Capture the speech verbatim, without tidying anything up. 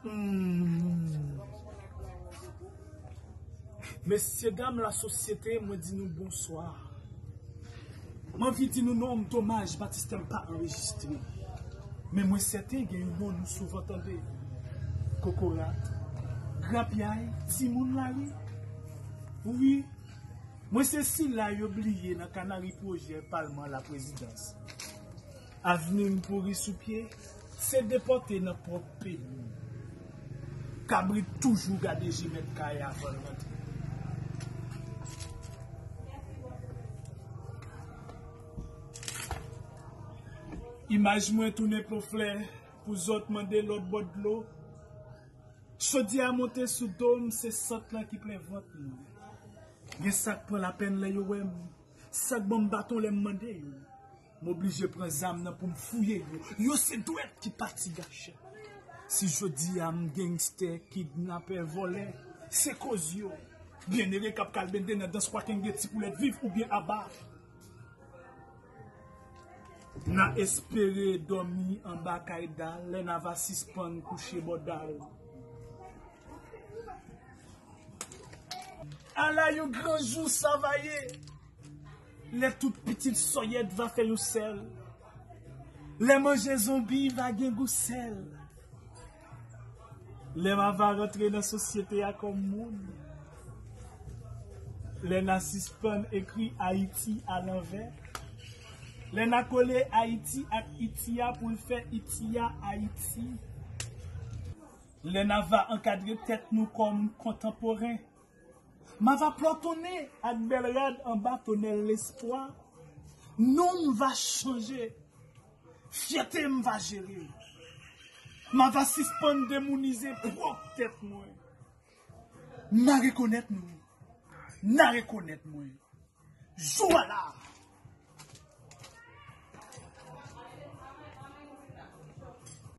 Hmm. Mesye dam lasosyete, mwen di nou bonswa. Mwen anvi di nou non, domaj, batistèm pa anrejistre. Men mwen sèten gen yon non nou souvan tande. Kokorat, grapyay, timoun lari. Wi, mwen se sila yo bliye nan kanari pwojè palman laprezidans. Avni m pouri sou pye, se depòte nan pwòp peyi m. Kabrit toujou gade je mèt kay avan l rantre. Imaj mwen tounen po flè pou zòt mande lòt bò dlo. Chodyè a monte sou do m, se sant lan ki plen vant mwen. Gen sa k pran lapèn lè yo wè m, sa k ban m baton lè m mande yo. M oblije pran zam nan pou m fouye yo. Yo se dwèt ki pati gache. Si jodi a m gangstè, kidnapè, vòlè, se koz yo. Byennere k ap kalbende nan dans Wakenge, ti poulèt viv oubyen aba. N a espere dòmi anba kay dal, lè n a va sispann kouche bò dal. Ala yon gran jou sa va ye! Lè tout pitit sòyèt va fè yon sèl. Lè manje zonbi va gen gou sèl. Lè m ava rantre nan sosyete a kòm moun. Lè n a sispann ekri Ayiti alanvè. Lè n a kole Ayiti ak Iti a pou l fè Iti a Ayiti. Lè n ava ankadre tèt nou kòm kontanporen. M ava plòtonnen ak bèl rad anba tonèl lespwa. Non m va chanje. Fyète m va jere. M ava sispann demounize pwòp tèt mwen. M a rekonèt nou. N a rekonèt mwen. Jou a la.